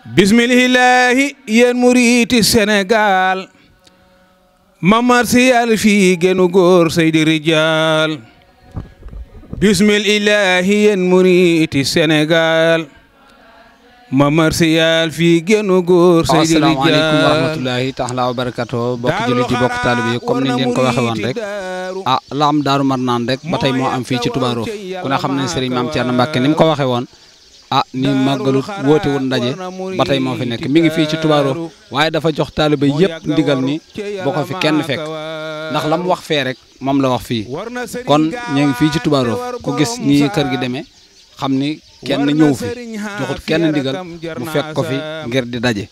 bismillahi yéen muriiti Sénégal ma marsiyal fii gënu góor Seydi Rijal bismillahi yéen muriiti Sénégal ma marsiyal fii gënu góor Seydi Rijal. asalaamaaleykum wa rahmatulahi taala wa barakatuh bokk jullit yi bokk taalibe yi comme niñ leen ko waxe woon rek la am Daaru Marnaan rek ba tey moo am fii ci Touba Roof ku ne xam ne Serigne Mame Thierno MBACKE ni mu ko waxe woon ni màggalut woote woon ndaje ba tey moo fi nekk mi ngi fii ci Touba Roof waaye dafa jox taalibe yëpp ndigal ni boo ko fi kenn fekk ndax la mu wax fee rek moom la wax fii kon ñu ngi fii ci Touba Roof ku gis ni kër gi demee xam ni kenn ñëw fi joxut kenn ndigal mu fekk ko fi ngir di daje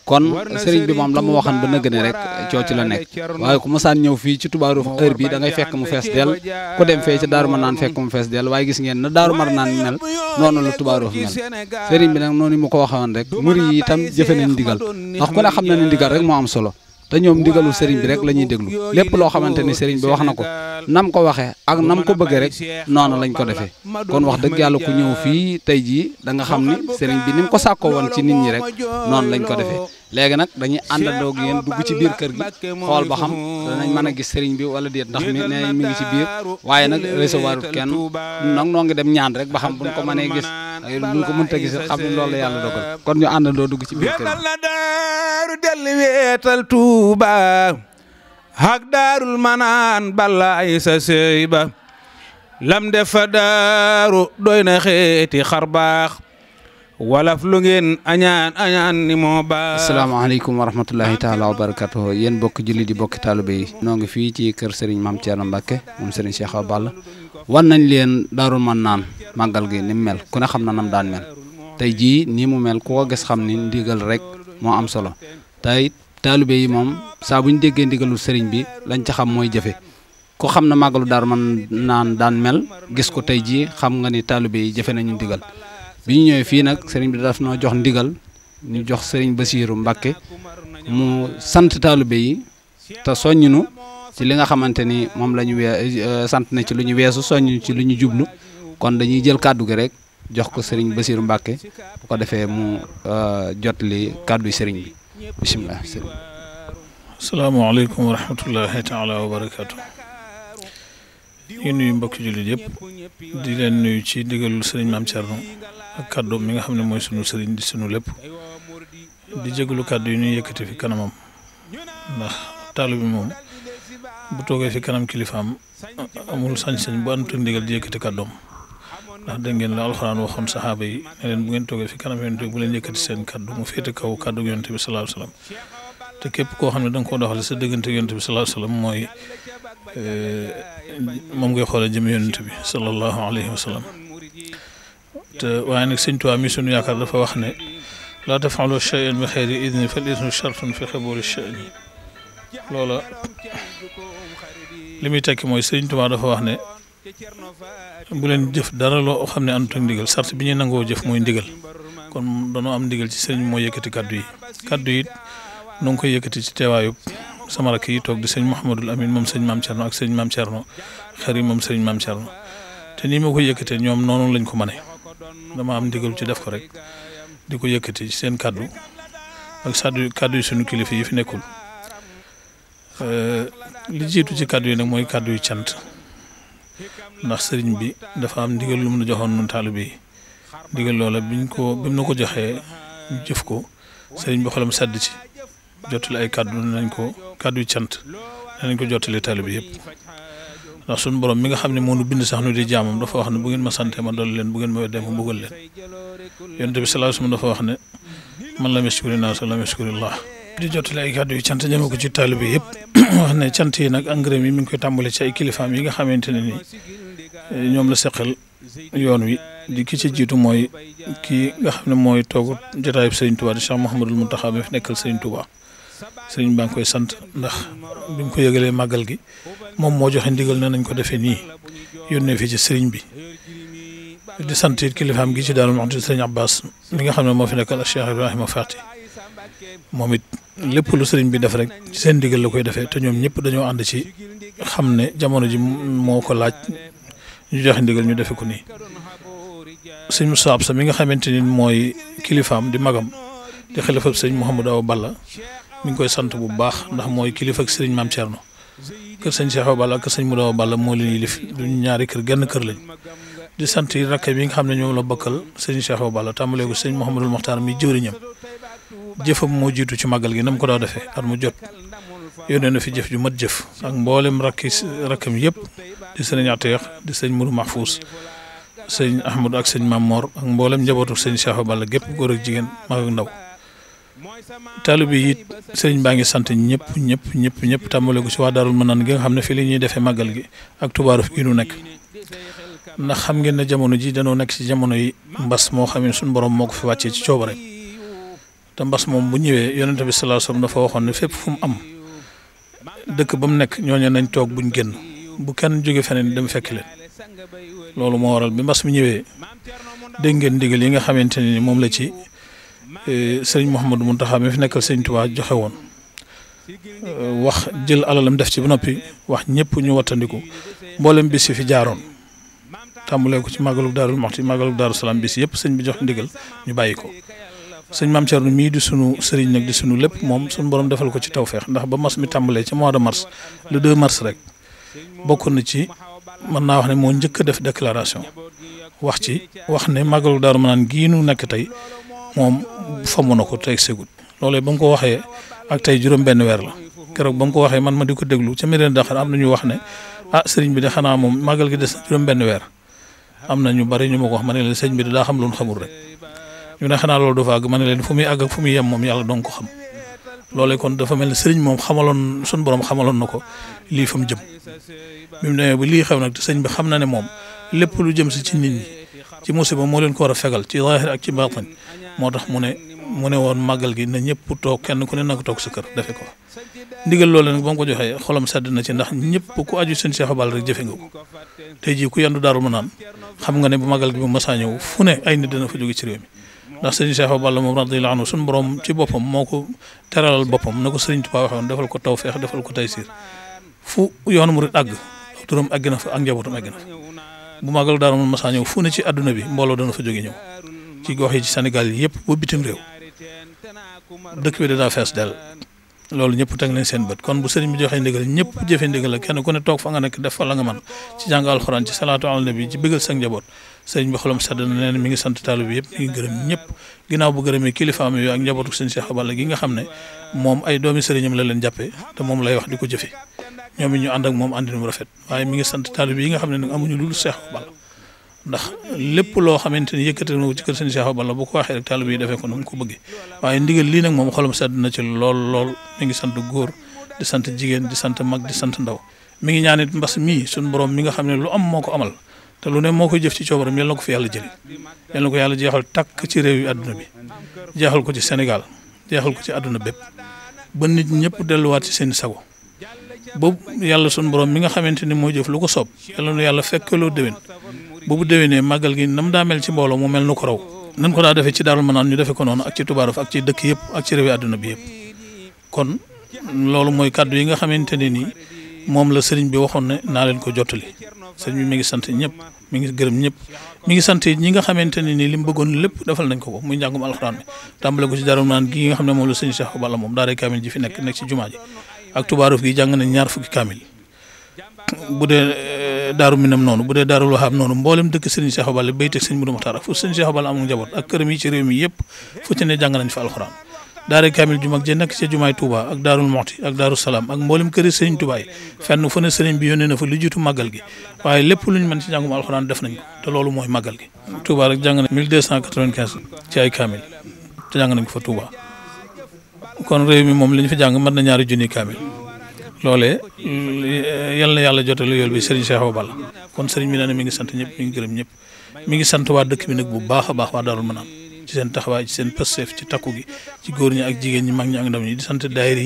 kon sëriñ bi moom la mu waxan ba nëgg ne rek coo ci la nekk waaye ku mosaan ñëw fii ci Touba Roof heure bi da ngay fekk mu fees del ku dem fee ci Daaru Marnaan fekk mu fees del waaye gis ngeen na Daaru Marnaan mel noonu la Touba Roof mel sëriñ bi nag noonu mu ko waxoon rek muri yi itam jëfe nañ ndigal ndax ku ne xam na ne ndigal rek moo am solo te ñoom ndigalu sëriñ bi rek la ñuy déglu lépp loo xamante ni sëriñ bi wax na ko nam ko waxee ak nam ko bëggee rek noonu lañ ko defee kon wax dëgg yàlla ku ñëw fii tey jii da nga xam ni sëriñ bi ni mu ko sàkkoo woon ci nit ñi rek noonu lañ ko defee léegi nag dañuy àndandoo ak yéen dugg ci biir kër gi xool ba xam danañ mën a gis sëriñ bi wala déet ndax mi nee mi ngi ci biir waaye nag recevoir kenn nag noo ngi dem ñaan rek ba xam buñ ko mënee gis buñ ko mënta gis xam ne loolu la yàlla dogal kon ñu àndandoo dugg ci biir kër gi hak daarul manaan balla ay sa sey ba lam def fa daaru doy na xeeti xar baax walaf lu ngeen añaan ni moo baax. asalaamaaleykum wa rahmatulahi taala wa barakatuh yéen bokk julli di bokki taalibe yi noo ngi fii ci kër Serigne Mame Thierno MBACKE moom Serigne Cheikh Awa Balla wan nañ leen daarul manaan màggal gi ni mu mel ku ne xam na nam daan mel tey jii nii mu mel ku ko gis xam ni ndigal rek moo am solo tey taalibe yi moom saa bu ñu déggee ndigalul sëriñ bi lañ ca xam mooy jëfe ko xam na màggalu Daaru Marnaan daan mel gis ko tey jii xam nga ni taalibe yi jëfe nañu ndigal bi ñu ñëwee fii nag sëriñ bi daf noo jox ndigal ñu jox sëriñ Bassirou MBACKE mu sant taalibe yi te soññinu ci li nga xamante ni moom la ñu sant na ci lu ñu weesu soññu ci lu ñu jublu kon dañuy jël kàddu gi rek jox ko sëriñ Bassirou MBACKE bu ko defee mu jot li kàddu sëriñ bi bisimilah. asalaamaaleykum wa rahmatullahi taala wa barakaatu. ñu nuyu mbokki jullit yëpp di leen nuyu ci ndigalul sëriñ Mame Thierno ak kàddu mi nga xam ne mooy sunu sëriñ di sunu lépp di jégalu kàddu yi ñuy yëkkati fi kanamam ndax taalu bi moom bu toogee fi kanam kilifaam amul sañ-sañ bu ànd ak ndigal di yëkkati kàddoom ndax dégg ngeen la alxuraan waxoon saxaaba yi ne leen bu ngeen toogee fi kanam yonent bi bu leen yëkkati seen kàddu mu féete kaw kàddu yonent bi sallallahu alayhi wa sallam te képp koo xam ne da nga koo doxale sa diggante yonent bi sallallahu alayhi wa sallam mooy moom ngay xoolee jëm yonent bi sallallahu alayhi wa sallam te waaye nag sëñ Tuubaa mi sunu yaakaar dafa wax ne laa taf'alu shay'an bi xayri idni fal idnu shartun fi xaboori sha'ni loola li muy tekki mooy sëñ Tuubaa dafa wax ne bu leen jëf dara loo xam ne àndut ak ndigal sart bi ñuy nangoo jëf mooy ndigal kon danoo am ndigal ci sëriñ moo yëkkati kaddu yi nu ngi koy yëkkati ci teewaayub sama rakk yi toog di sëñ Mouhamadul Amin moom sëñ Mame Thierno ak sëñ Mame Thierno xarit moom sëñ Mame Thierno te nii ma koy yëkkatee ñoom noonu lañ ko mane dama am ndigal ci def ko rek di ko yëkkati ci seen kaddu ak kaddu yi suñu kilifa yi fi nekkul li jiitu ci kaddu yi nag mooy kaddu yu cant ndax sëriñ bi dafa am ndigal lu mu joxoon nun taalibe yi ndigal loola bi mu na ko joxee ñu jëf ko sëriñ bi xolam sedd ci jottali ay kaddu nañ ko kaddu yu cant nañ ko jottali taalibe yëpp ndax suñu borom mi nga xam ne moo nu bind sax nu di jaamam dafa wax ne bu ngeen ma sante ma dolli leen bu ngeen ma weddee ma mbugal leen yonent bi sallallahu alayhi wasallam dafa wax ne man lam yashkuri naas lam yashkurillah di jottali ay kaddu yu cant jëme ko ci taalibe yëpp wax ne cant yi nag engrais mi ngi koy tàmbale ci ay kilifaam yi nga xamante ne ni ñoom la seqal yoon wi di ki ci jiitu mooy kii nga xam ne mooy toogu jotaayub Serigne Touba di Cheikh Mouhamadul Mountakha mi fi nekkal Serigne Touba Serigne baa ngi koy sant ndax bi mu ko yëgalee màggal gi moom moo joxe ndigal ne nañ ko defee nii yónnee fii ci Serigne bi di sant it kilifaam gi ci Daaru Muxti Serigne Abbas mi nga xam ne moo fi nekkal ak Cheikh Ibrahima Fati moom it lépp lu Serigne bi def rek ci seen ndigal la koy defee te ñoom ñëpp dañoo ànd ci xam ne jamono ji moo ko laaj ñu joxe ndigal ñu defe ko nii sëñ Moussa Absa mi nga xamante ni mooy kilifaam di magam di xalifa sëriñ Mouhamadou Awa Balla mi ngi koy sant bu baax ndax mooy kilifa ak sëriñ Mame Thierno kër sëñ Cheikh Awa Balla ak kër sëñ Modou Awa Balla moo leen yilif duñ ñaari kër genn kër lañ di sant yi rakk bi nga xam ne ñoom la bokkal sëñ Cheikh Awa Balla tàmbalee ko sëñ Mouhamadul Mokhtar mi jëwriñam jëfam moo jiitu ci màggal gi na mu ko daa defee at mu jot yónnee na fi jëf ju mat jëf ak mboolem rakkam yëpp di sëñ Ateex di sëñ Mourou Mahfous sëñ Ahmadou ak sëñ Mamor ak mboolem njabootu sëñ Cheikh Awa Balla gépp góor ak jigéen mag ak ndaw taalibe yi it sëriñ baa ngi sant ñëpp tàmbale ko ci waa Daarul Manaan gi nga xam ne fii la ñuy defee màggal gi ak Touba Ruf gi nu nekk ndax xam ngeen ne jamono ji danoo nekk ci jamono yi mbas moo xam ne suñu borom moo ko fi wàccee ci coobare te mbas moom bu ñëwee yonente bi sallallahu alayhi wasallam dafa waxoon ne fépp fu mu am dëkk ba mu nekk ñooñu nañ toog buñ génn bu kenn jóge feneen dem fekk leen loolu moo waral bi mbas mi ñëwee dégg ngeen ndigal yi nga xamante ne ni moom la ci sëriñ Mouhamadou Mountakha mi fi nekkal sëriñ Touba joxe woon wax jël alalam def ci ba noppi wax ñëpp ñu wattandiku mboolem bis yi fi jaaroon tàmbalee ko ci màggalug Daarul Muxti màggalug Daaru Salaam bis yëpp sëñ bi jox ndigal ñu bàyyi ko sëñ Mame Thierno mii di sunu sëriñ nag di sunu lépp moom sunu borom defal ko ci tawfeex ndax ba mas mi tàmbalee ci mois de mars le 2 mars rek bokk na ci mën naa wax ne moo njëkk a def déclaration wax ne màggalug Daaru Manaan gii nu nekk tey moom famu na ko tey segut loolee ba mu ko waxee ak tey juróom-benn weer la keroog ba mu ko waxee man ma di ko déglu ca Mérina Dakhar am na ñu wax ne sëriñ bi de xanaa moom màggal gi des na juróom-benn weer am na ñu bari ñu ma ko wax ma ne leen sëriñ bi de daa xam lu ñu xamul rek ñu ne xanaa loolu dafa àgg ma ne leen fu muy àgg ak fu muy yem moom yàlla doon ko xam loolee kon dafa mel ne sëriñ moom xamaloon suñu borom xamaloon na ko lii fa mu jëm bi mu demee ba lii xew nag te sëriñ bi xam na ne moom lépp lu jëm si ci nit ñi ci musiba moo leen ko war a fegal ci zaahir ak ci baatin moo tax mu ne woon màggal gi na ñëpp toog kenn ku ne naka toog sa kër defe ko ndigal loolu nag ba mu ko joxee xolam sedd na ci ndax ñëpp ku aju seen Cheikh Awa Balla rek jëfe nga ko tey jii ku yendu Daaru Manaan xam nga ne bu màggal gi bu masaa ñëw fu ne ay nit dana fa jóge ci réew mi ndax sëriñ Cheikh Awa Balla moom radiyallahu anhu suñu borom ci boppam moo ko teralal boppam na ko sëriñ Tuubaa waxoon defal ko tawfeex defal ko taysiir fu yoonu murit àgg turam àgg na fa ak njabootam àgg na fa bu màggal Daaru Manaan masaa ñëw fu ne ci àdduna bi mbooloo dana fa jóge ñëw ci gox yi ci Sénégal yi yëpp ba bitim réew dëkk bi daa fees dell loolu ñëpp teg nañ seen bët kon bu sëriñ bi joxee ndigal ñëpp jëfe ndigal la kenn ku ne toog fa nga nekk def fa la nga man ci jàng alxuraan ci salaatu ala nabi ci bëggal sa njaboot sëriñ bi xolam sedd na nee na mi ngi sant taalibe bi yëpp mi ngi gërëm ñëpp ginnaaw bu gërëmee kilifaam yooyu ak njabootu sëriñ Cheikh Awa Balla gi nga xam ne moom ay doomi sëriñam la leen jàppee te moom lay wax di ko jëfe ñoom it ñu ànd ak moom àndin mu rafet waaye mi ngi sant taalibe yi nga xam ne nag amuñu lu Cheikh Awa Balla ndax lépp loo xamante ni yëkkati na ko ci kër sëñ Cheikh Awa Balla bu ko waxee rek taalibe yi defee ko nu mu ko bëggee waaye ndigal lii nag moom xolam sedd na ci lool mi ngi sant góor di sant jigéen di sant mag di sant ndaw mi ngi ñaanit mbas mii suñu borom mi nga xam ne lu am moo ko amal te lu ne moo koy jëf ci coobaram yal na ko fi yàlla jëli yal na ko yàlla jeexal takk ci réew yi àdduna bi jeexal ko ci Sénégal jeexal ko ci àdduna bépp ba nit ñëpp delluwaat ci seen sago boobu yàlla suñu borom mi nga xamante ni moo jëf lu ko soob yàlla na yàlla fekkeloo déwén boobu déwénee màggal gi nam daa mel ci mbooloo mu mel nu ko raw nan ko daa defee ci Daarul Manaan ñu defee ko noonu ak ci Touba Ruf ak ci dëkk yëpp ak ci réewi àdduna bi yëpp kon loolu mooy kàddu yi nga xamante ne nii moom la sëriñ bi waxoon ne naa leen ko jottali sëriñ bi mi ngi sant ñëpp mi ngi gërëm ñëpp mi ngi sant ñi nga xamante ne nii li mu bëggoon lépp defal nañ ko muy njàngum alxuraan mi tàmbale ko ci Daarul Manaan gi nga xam ne moom la sëriñ Cheikh Awa Balla moom daaray kaamil ji fi nekk ci jumaa ji ak Touba Ruf gi jàng nañ 20 kaamil bu dee daaru minam noonu bu dee daarul wahab noonu mboolem dëkk sëriñ Cheikh Awa Balla béyteeg sëriñ Mudu Muxtaar fu sëriñ Cheikh Awa Balla amul njaboot ak këram yi ci réew mi yëpp fu ci ne jàng nañ fa alxuraan daara kaamil ju mag ja nekk ca jumaay Touba ak daarul Muxti ak daaru Salaam ak mboolem këri sëriñ Touba yi fenn fu ne sëriñ bi yónnee na fa lu jiitu màggal gi waaye lépp luñ mën ci jàngum alxuraan def nañ ko te loolu mooy màggal gi Touba rek jàng nañ 1295 ci ay kaamil te jàng nañ ko fa Touba kon réew mi moom li ñu fi jàng mën na 2 junni kaamil loolee yal na yàlla jotal yool bi Serigne Cheikh Awa Balla kon Serigne bi nee na mi ngi sant ñëpp mi ngi gërëm ñëpp mi ngi sant waa dëkk bi nag bu baax a baax waa Daarul Manaan ci seen taxawaay ci seen pësteef ci takku gi ci góor ñi ak jigéen ñi mag ñi ak ndaw ñi di sant daayira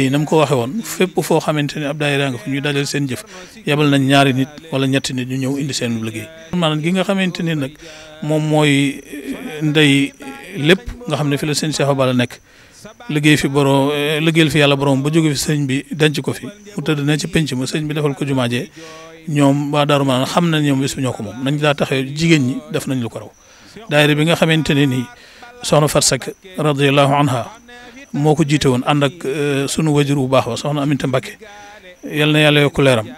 yi na mu ko waxee woon fépp foo xamante ne ab daayira nga fa ñuy dajal seen jëf yebal nañ 2 nit wala 3 nit ñu ñëw indi seen liggéey maanaam gi nga xamante ne nag moom mooy ndey lépp nga xam ne fi la seen Cheikh Awa Balla nekk liggéeyal fi yàlla borom ba jóge fi sëñ bi denc ko fi mu tëdd ne ci penc ma sëñ bi defal ko jumaajee ñoom waa Daaru Manaan xam nañ ñoom bés bu ñoo ko moom nañ daa taxee jigéen ñi def nañ lu ko raw daayira bi nga xamante ne nii soxna Fat Seck radiyallahu anha moo ko jiite woon ànd ak sunu wajur bu baax wa soxna Aminta Mbacke yal na yàlla yokk leeram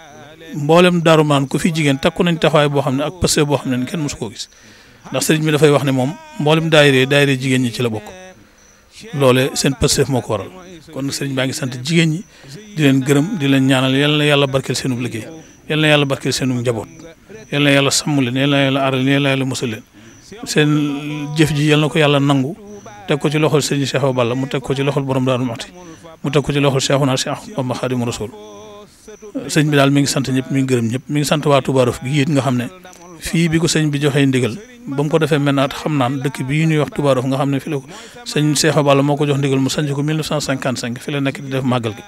mboolem Daaru Marnane ku fi jigéen takku nañ taxawaay boo xam ne ak pëste boo xam ne kenn mosu koo gis ndax sëriñ bi dafay wax ne moom mboolem daayira jigéen ñi ci la bokk loole seen pëste moo ko waral kon nag sëriñ baa ngi sant jigéen ñi di leen gërëm di leen ñaanal yal na yàlla barkeel seenu liggéey yal na yàlla barkeel seenu njaboot yal na yàlla sàmm leen yal na yàlla aar leen yal na yàlla musal leen seen jëf ji yal na ko yàlla nangu teg ko ci loxol sëriñ Cheikh Awa Balla mu teg ko ci loxol borom Daaru Muxti mu teg ko ci loxol Cheikhuna Cheikh Bamba Xaadimu Rasuul sëñ bi daal mi ngi sant ñëpp mi ngi gërëm ñëpp mi ngi sant waa Touba Rof gi it nga xam ne fii bi ko sëñ bi joxee ndigal ba mu ko defee maintenant xam naan dëkk bii ñuy wax Touba Rof nga xam ne fi la ko sëñ Cheikh Awa Balla moo ko jox ndigal mu sanc ko 1955 fi la nekk di def màggal gi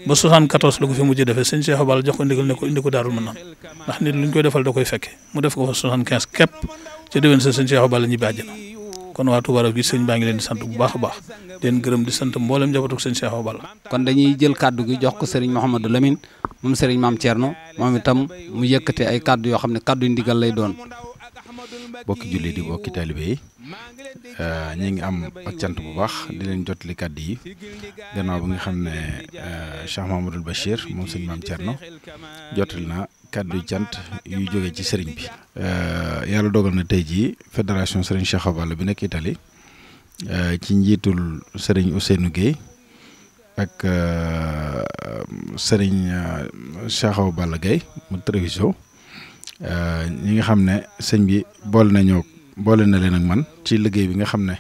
ba 74 la ko fi mujjee defee sëñ Cheikh Awa Balla jox ko ndigal ne ko indi ko Daarul Marnaan ndax nit lu ñu koy defal da koy fekke mu def ko fa 75 képp ci déwén sa sëñ Cheikh Awa Balla ñibbi àjjana kon waa Touba Rof gi sëñ baa ngi leen di sant bu baax a baax di leen gërëm di sant mboolem njabootu sëñ Cheikh Awa Balla. kon dañuy jël kàddu gi jox ko Serigne Mouhamadou Lamine moom Serigne Mame Thierno moom itam mu yëkkate ay kàddu yoo xam ne kàddu ndigal lay doon. bokki julli di bokki taalibe yi ñi ngi am ak cant bu baax di leen jotali kàddu yi gannaaw bi nga xam ne Cheikh Mahamadul Bachir moom sëñ Mame Thierno jotali na kàddu cant yu jógee ci sëriñ bi. yàlla dogal na tey jii fédération sëriñ Cheikh Awa Balla bi nekk Italie ci njiitul sëriñ Ousseynou Gueye ak sëriñ Cheikh Awa Balla Gueye mu Treviso ñi nga xam ne sëñ bi boole na leen ak man ci liggéey bi nga xam ne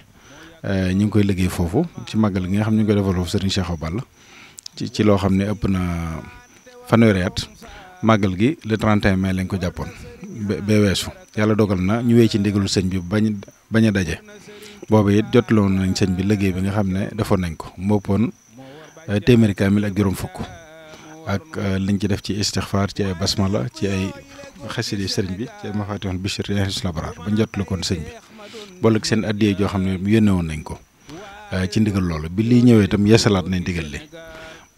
ñu ngi koy liggéey foofu ci màggal gi nga xam ne ñu ngi koy defal foofu sëriñ Cheikh Awa Balla ci loo xam ne ëpp na fanweeri at màggal gi le 31 mai lañ ko jàppoon ba weesu yàlla dogal na ñu wéy ci ndigalul sëñ bi bañ a daje boobu it jotaloon nañ sëñ bi liggéey bi nga xam ne defoon nañ ko mu ëppoon téeméeri kaamil ak juróom fukk ak liñ ci def ci istixfaar ci ay basmala ci ay xasida sëriñ bi ci ay mafatihul bichri la barar ba jotale koon sëñ bi boole seen addiyee joo xam ne yónnee woon nañ ko ci ndigal loolu bi lii ñëwee itam yeesalaat nañ ndigal li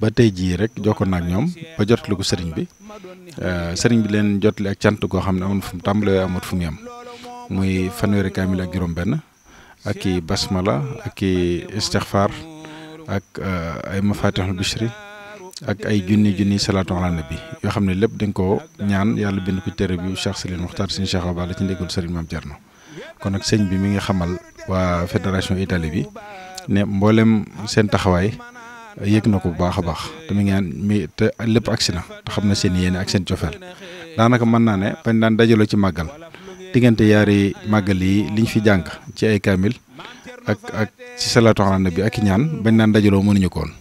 ba tey jii rek jokkoon na ak ñoom ba jotale ko sëriñ bi leen jotali ak cant goo xam ne amoon fu mu tàmbalee amut fu mu yem muy fanweeri kaamil ak juróom-benn ak i basmala ak i istixfaar ak ay mafatihul bichri ak ay junni salaatu ala nabi yoo xam ne lépp dañ ko ñaan yàlla bind ko téere bi Cheikh Serigne Mokhtar sëñ Cheikh Awa Balla ci ndégul Serigne Mame Thierno kon nag sëñ bi mi ngi xamal waa fédération Italie bi ne mboolem seen taxawaay yëg na ko bu baax a baax te mi ngi te lépp agsi na te xam na seen yéene ak seen cofeel daanaka mën naa ne bañ daan dajaloo ci màggal diggante yaari màggal yi liñ fi jàng ci ay kaamil ak ci salaatu ala nabi ak i ñaan bañ daan dajaloo mënuñu ko woon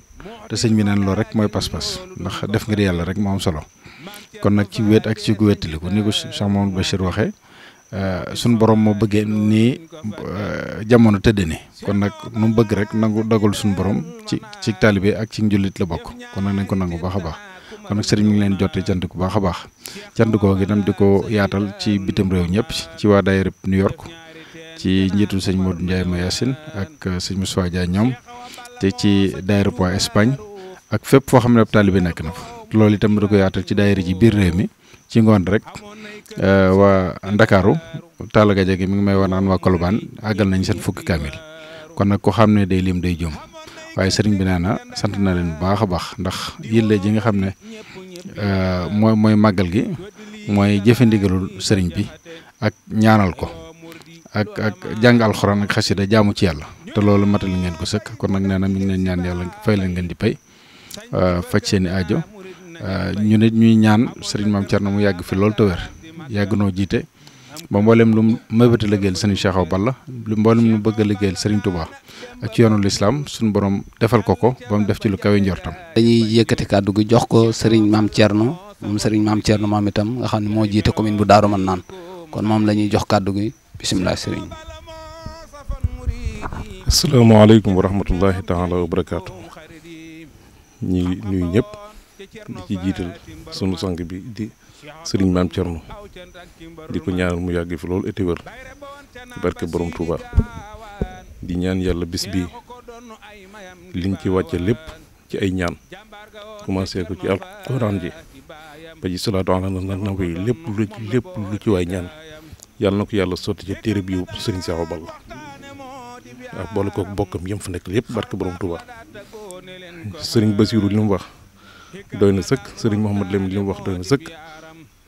te sëñ bi naan loolu rek mooy pas-pas ndax def ngir yàlla rek moo am solo kon nag ci wéet ak ci gu wéttaliku ni ko Cheikh Mamadou Bachir waxee suñu borom moo bëggee nii jamono tëdd ni kon nag nu mu bëgg rek nangu dogal suñu borom ci taalibe ak ci njullit la bokk kon nag nañ ko nangu baax a baax kon nag sëriñ mi ngi leen jotte cant ku baax a baax cant googu itam di ko yaatal ci bitim réew ñëpp ci waa daayira New York ci njiitul sëñ Modou Ndiaye Mayassine ak sëñ Moussa Dia ñoom te ci daayira waa Espagne ak fépp foo xam ne ab taalibe nekk na fa loolu itam da ko yaatal ci daayira ji biir réew mi ci ngoon rek waa Ndakaaru Talla Gaja gi mi ngi may wax naan waa Colobane àggal nañ seen fukki kaamil kon nag ko xam ne day lim day jom waaye sëriñ bi nee na sant na leen bu baax a baax ndax yille ji nga xam ne mooy màggal gi mooy jëfe ndigalul sëriñ bi ak ñaanal ko ak jàng alxuraan ak xasida jaamu ci yàlla te loolu matal ngeen ko sëkk kon nag nee na mi ngi leen ñaan yàlla fay leen ngeen di pay faj seeni aajo ñu nit ñuy ñaan sëriñ Mame Thierno mu yàgg fi loolu te wér yàgg noo jiite ba mboolem lu mu mëbëti liggéeyal sëriñ Cheikh Awa Balla mboolem lu bëgg a liggéeyal sëriñ Touba ak ci yoonu lislaam suñu borom defal ko ba mu def ci lu kawe njortam. dañuy yëkkati kàddu gi jox ko sëriñ Mame Thierno moom sëriñ Mame Thierno moom itam nga xam ne moo jiite commune bu Darou Marnane kon moom la ñuy jox kàddu gi bisimilah sëriñ. asalaamaaleykum wa rahmatullahi taala wa barakaatu. ñi nuyu ñëpp di ci jiital sunu sang bi di sëriñ Mame Thierno di ko ñaanal mu yàgg fi loolu eti wër ci barke borom Touba di ñaan yàlla bis bi liñ ci wàcce lépp ci ay ñaan commencé ko ci alquran ji ba ci salaatu ala nabi lépp lu ci waay ñaan yàlla na ko yàlla sotti ci téere bi sëriñ Cheikh Awa Balla ak boole kook bokkam yëm fa nekk yëpp barke borom Touba sëriñ Basiru li mu wax doy na sëkk sëriñ Mouhamad Lamine li mu wax doy na sëkk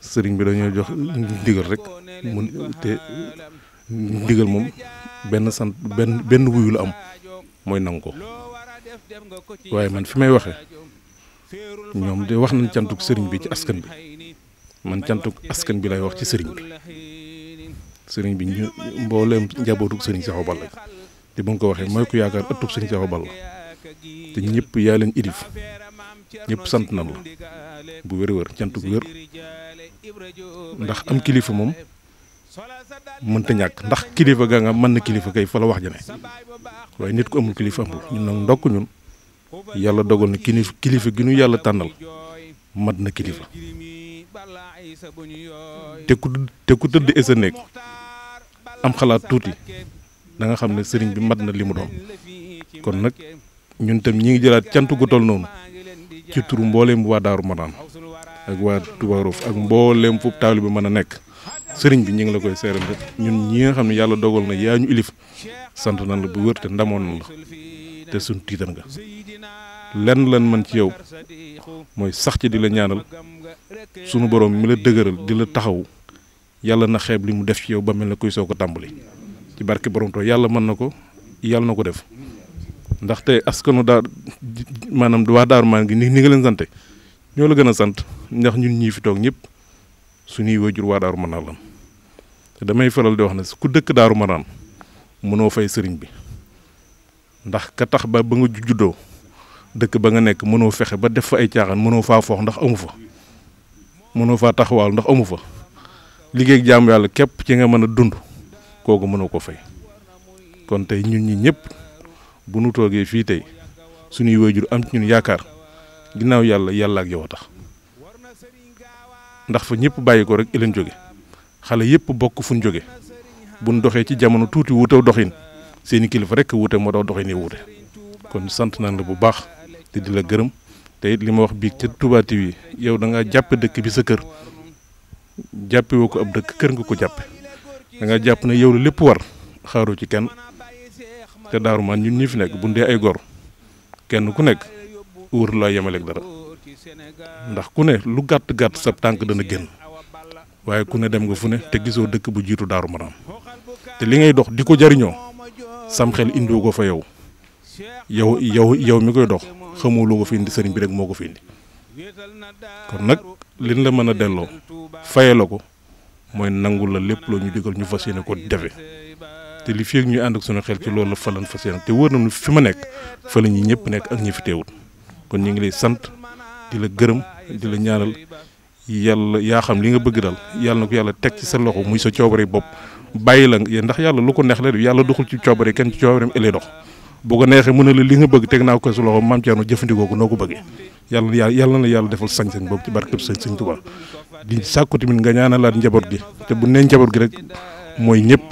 sëriñ bi dañoo jox ndigal rek mun te ndigal moom benn wuyu la am mooy nangu ko waaye man fi may waxee ñoom de wax nañ cantuk sëriñ bi ci askan bi man cantuk askan bi lay wax ci sëriñ bi ñu mbooleem njabootuk sëriñ Cheikh Awa Balla te bu nga ko waxee mooy ku yaakaar ëttub sëriñ Cheikh Awa Balla te ñëpp yaa leen idif ñëpp sant na la bu wér cantuk wér ndax am kilifa moom mënta ñàkk ndax kilifa ga nga mën na kilifa kay fa la wax jane waaye nit ku amul kilifa amul ñun nag ndokk ñun yàlla dogal na kilifa gi nu yàlla tànnal mat na kilifa te ku tëdd esa néeg am xalaat tuuti da nga xam ne sëriñ bi mat na li mu doon kon nag ñun tam ñi ngi jëlaat cant gu toll noonu ci turu mbooleem waa Daaru Marnane ak waa Touba Rouf ak mbooleem fu taalibe bi mën a nekk sëriñ bi ñu ngi la koy seeral rek ñun ñi nga xam ne yàlla dogal na yaa ñu ilif sant nañ la bu wér te ndamoon na la te suñ tiitar nga lenn lan man ci yow mooy sax ci di la ñaanal sunu borom mi la dëgëral di la taxaw yàlla na xeeb li mu def ci yow ba mel na kuy soo ko tàmbali ci barke borom to yàlla mën na ko yàlla na ko def ndaxte askanu daa maanaam waa Daaru Marnane gi ni nga leen sante ñoo la gën a sant ndax ñun ñii fi toog ñëpp suñuy waajur waa Daaru Marnane lan te damay faral di wax ne ku dëkk Daaru Marnane mënoo fay sëriñ bi ndax ka tax ba nga juddoo dëkk ba nga nekk mënoo fexe ba def fa ay caaxaan mënoo faa foox ndax amu fa mënoo faa taxawaal ndax amu fa liggéey ak jaamu yàlla képp ci nga mën a dund kooku mënoo ko fay kon tey ñun ñi ñëpp bu nu toogee fii tey suñuy waajur am ci ñun yaakaar ginnaaw yàlla ak yow a tax ndax fa ñëpp bàyyi ko rek leen jóge xale yëpp bokk fu ñu jóge bu ñu doxee ci jamono tuuti wutew doxin seeni kilifa rek wute moo daw doxin yi wute kon sant nañ la bu baax te di la gërëm te it li ma wax biig ca Touba TV yow da ngaa jàppe dëkk bi sa kër jàppe woo ko ab dëkk kër nga ko jàppe da nga jàpp ne yow la lépp war xaaroo ci kenn te Daaru Marnane ñun ñi fi nekk bu dee ay gor kenn ku nekk wër laa yemaleeg dara ndax ku ne lu gàtt sa tànk dana génn waaye ku ne dem nga fu ne te gisoo dëkk bu jiitu Daaru Marnane te li ngay dox di ko jariñoo sam xel indiwu ko fa yow mi koy dox xamoo lu ko fi indi sëriñ bi rek moo ko fi indi kon nag liñ la mën a delloo faye la ko mooy nangul la lépp loo ñu digal ñu fas yéene ko defe te li fi ñuy ànd ak sunu xel ci loolu la fa lan fas yéene te wóor na fi ma nekk fa la ñi ñëpp nekk ak ñi fi teewul kon ñu ngi lay sant di la gërëm di la ñaanal yàlla yaa xam li nga bëgg daal yàlla na ko yàlla teg ci sa loxo muy sa coobare bopp bàyyi la ndax yàlla lu ko neex la yàlla doxul ci coobare kenn ci coobareem ëllëg dox bu ko neexee mën na la li nga bëgg teg naa ko sa loxo Mame Thierno jëfandikoo ko noo ko bëggee yàlla na yàlla defal sañ-sañ boobu ci barkeb sëñ Tuubaa di sàkku tamit nga ñaanalaat njaboot gi te bu nee njaboot gi rek mooy ñëpp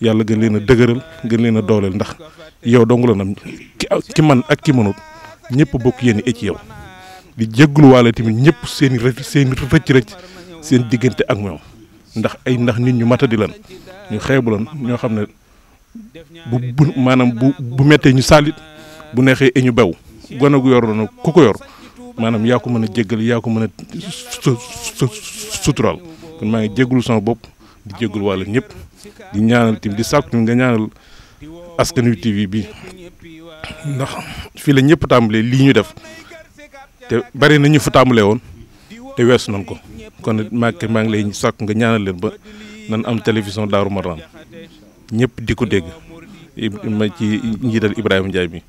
yàlla gën leen a dëgëral gën leen a dooleel ndax yow dong la nam ki man ak ki mënut ñëpp bokk yéen ci yow di jégguluwaale tamit ñëpp seen rëcc seen diggante ak moom ndax nit ñu matadi lan ñu xeebu lan ñoo xam ne bu mettee ñu saalit bu neexee ñu bew gone gu yor na ku ko yor maanaam yaa ko mën a jéggal yaa ko mën a sutural kon maa ngi jéggulu sama bopp di jéggul wàlla ñëpp di ñaanal tim di sàkku nga ñaanal ASKANWI TV bi ndax fii la ñëpp tàmbalee lii ñu def te bari na ñu fa tàmbalee woon te weesu nañ ko kon maa ngi lay sàkku nga ñaanal leen ba nan am télévision Daaru Marnane ñëpp di ko dégg ma ci njiital Ibrahima Ndiaye bi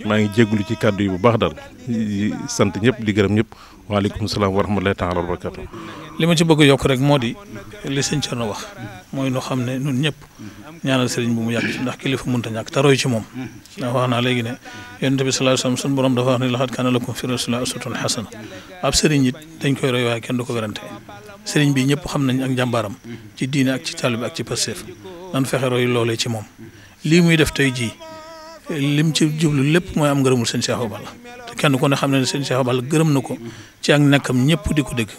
maa ngi jéggulu ci kàddu yi bu baax daal di sant ñëpp di gërëm ñëpp waaleykum salaam wa rahmatullahi taala wa barakatu li ma ci bëgg yokk rek moo di li sëñ Thierno wax mooy nu xam ne ñun ñëpp ñaanal sëriñ bu mu yàgg ci ndax kilifa mënta ñàkk te roy ci moom ndax wax naa léegi ne yonent bi sallallahu alayhi wasallam suñu borom dafa wax ne laqad kaana lakum fi rasulillahi uswatun hasana ab sëriñ it dañ koy roy waaye kenn du ko werante sëriñ bi ñëpp xam nañ ak njàmbaaram ci diine ak ci taalibe ak ci passeef nan fexe roy loolee ci moom lii muy def tey jii lim ci jublu lépp mooy am ngërëmul sëñ Cheikh Awa Balla te kenn ku ne xam ne sëñ Cheikh Awa Balla gërëm na ko ci ak nekkam ñëpp di ko dégg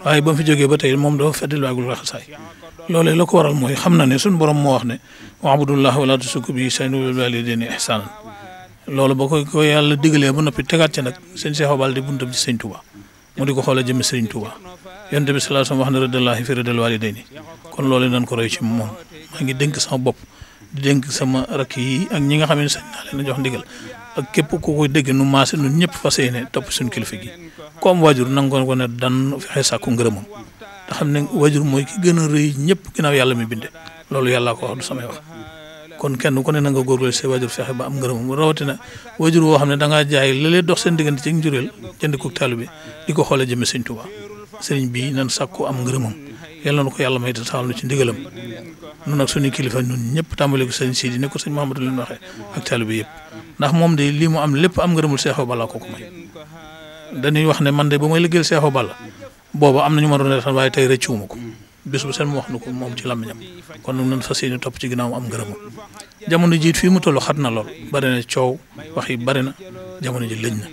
waaye ba mu fi jógee ba tey moom dafa feddil waagul laxasaay loolee la ko waral mooy xam na ne suñu borom moo wax ne wa'budullah wala tushriku bihi shay'an wa bil walidayni ihsanan loolu ba ko yàlla digalee ba noppi tegaat ci nag sëñ Cheikh Awa Balla di buntam ci sëñ Touba mu di ko xoolee jëmmi sëriñ Touba yonent bi sallallahu alayhi wasallam wax na radallahi fi radal walidayni kon loolu nañ ko roy ci moom maa ngi dénk sama bopp di dénk sama rakk yi ak ñi nga xam ne sañ naa leen a jox ndigal ak képp ku koy dégg nu maase nun ñëpp fas yéene topp suñu kilifa gi comme waajur nanga ko ne dan fexe sàkku ngërëmam te xam ne waajur mooy ki gën a rëy ñëpp ginnaaw yàlla mi binde loolu yàllaa ko wax du samay wax kon kenn ku ne na nga góorgóorlu see waajur fexe ba am ngërëmam rawatina waajur woo xam ne da ngaa jaay la lee dox seen diggante ci njureel jënd ko taalibe bi di ko xoolee jëme sëñ Touba sëriñ bii nan sàkku am ngërëmam yàlla na ko yàlla may te taxawal na ci ndigalam nun nag suñu kilifa ñun ñëpp tàmbale ko sëñ Sidi ne ko sëñ Mahamadou leen waxee ak taalibe yëpp ndax moom de lii mu am lépp am ngërëmul Cheikh Awa Balla ko may dañuy wax ne man de ba may liggéeyal Cheikh Awa Balla booba am na ñu ma doon reetaan waaye tey rëccuwuma ko bés bu seen mu wax na ko moom ci làmmiñam kon nag nan fas yéene topp ci ginnaaw am ngërëmam jamono jiit fii mu toll xat na lool bari na coow wax yi bari na jamono ji lëj na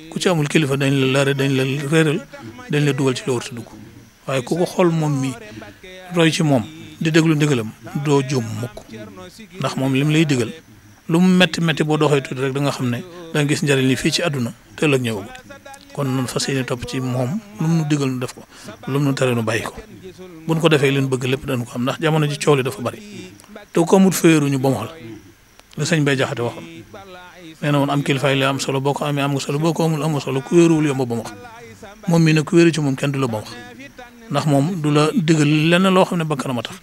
ku ci amul kilifa dañ la laare dañ la réeral dañ la dugal ci loo war a dugg waaye ku ko xool moom mi roy ci moom di déglu ndigalam doo juum mukk ndax moom lim lay digal lu mu metti metti boo doxee tuuti rek da nga xam ne da nga gis njëriñ li fii ci àdduna te ëllëg ñëwagul kon noonu fas yéene topp ci moom lu mu nu digal nu def ko lu mu nu tere nu bàyyi ko buñ ko defee leen bëgg lépp dañu ko am ndax jamono ji coow li dafa bari te ko amul féeruñu ba mu xal la sëñ Bay Jaxate waxoon nee na woon am kilifaay li am solo boo ko amee am nga solo boo ko amul am nga solo ku wéeruwul yomb ba mu wax moom mii nag ku wéeru ci moom kenn du la ba wax ndax moom du la digal lenn loo xam ne bakkanam a tax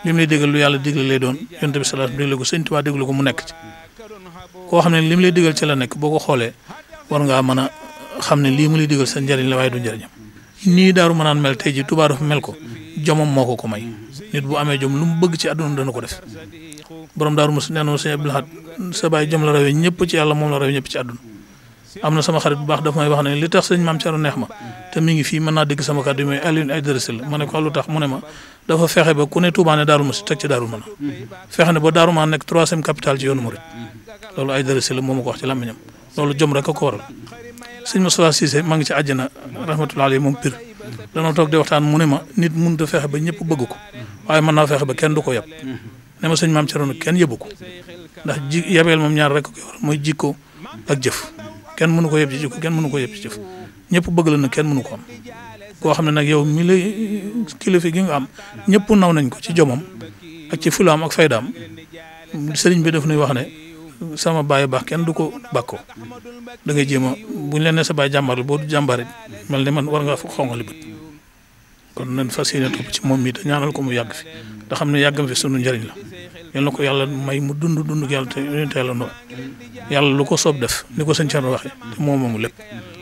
li mu lay digal lu yàlla digle lay doon yonent bi sallallahu alayhi wasallam digle ko sëñ Tuubaa digle ko mu nekk ci koo xam ne li mu lay digal ci la nekk boo ko xoolee war ngaa mën a xam ne lii mu lay digal sa njëriñ la waaye du njëriñam nii Daaru Marnaan mel tey ji Tuubaa dafa mel ko jomam moo ko may nit bu amee jom lu mu bëgg ci àdduna dana ko def borom Daaru Muxti nee na sëñ Abdul Ahad sa baay jom la rawee ñëpp ci yàlla moom la rawee ñëpp ci àdduna am na sama xarit bu baax dafa may wax ne li tax sëñ Mame Thierno neex ma te mi ngi fii mën naa dégg sama kàddu yi mooy Alioune ay dërësel ma ne ko lu tax mu ne ma dafa fexe ba ku ne Touba ne Daaru Muxti teg ci Daaru Marnaan fexe ne ba Daaru Marnaan nekk 3e capitale ci yoonu Murid loolu ay dërësel moo ma ko wax ci làmmiñam loolu jom rek a ko waral sëñ Moustapha Cissé maa ngi ci àjjana rahmatullahi alayhi moom pire danoo toog di waxtaan mu ne ma nit mënut a fexe ba ñëpp bëgg ko waaye mën naa fexe ba kenn du ko yab ne ma sëñ Mame Thierno kenn yëbu ko ndax yabeel moom ñaar rek ko waral mooy jikko ak jëf kenn mënu ko yeb ci jikko kenn mënu ko yeb ci jëf ñëpp bëgg la nag kenn mënu ko am koo xam ne nag yow mi lay kilifa gi nga am ñëpp naw nañ ko ci jomam ak ci fulaam ak faydaam sëriñ bi daf nuy wax ne sama baay baax kenn du ko bàkkoo da ngay jéem a buñ leen ne sa baay jàmbaar la boo du jàmbaar it mel ne man war ngaa fa xongali bët kon nañ fas yéene topp ci moom mi te ñaanal ko mu yàgg fi te xam ne yàggam fi sunu njëriñ la yal na ko yàlla may mu dund yàlla te yàlla noonu yàlla lu ko soob def ni ko sëñ Thierno waxee te moom moomu lépp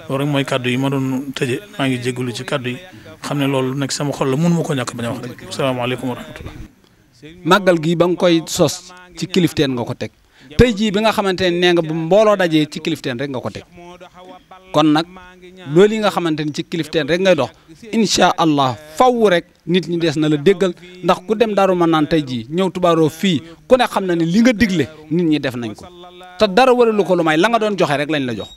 loolu rek mooy kàddu yi ma doon tëje maa ngi jégalu ci kàddu yi xam ne loolu nekk sama xol la mënu ma ko ñàkk bañ a wax rek asalaamaaleykum wa rahmatullah màggal gi ba nga koy sos ci kilifteen nga ko teg tey jii bi nga xamante ne nee nga bu mbooloo dajee ci kilifteen rek nga ko teg kon nag loolu yi nga xamante ni ci kilifteen rek ngay dox incha allah faw rek nit ñi des na la déggal ndax ku dem Daaru Marnaan tey jii ñëw tubaaroo fii ku ne xam na ne li nga digle nit ñi def nañ ko te dara waralu ko lu may la nga doon joxe rek lañ la jox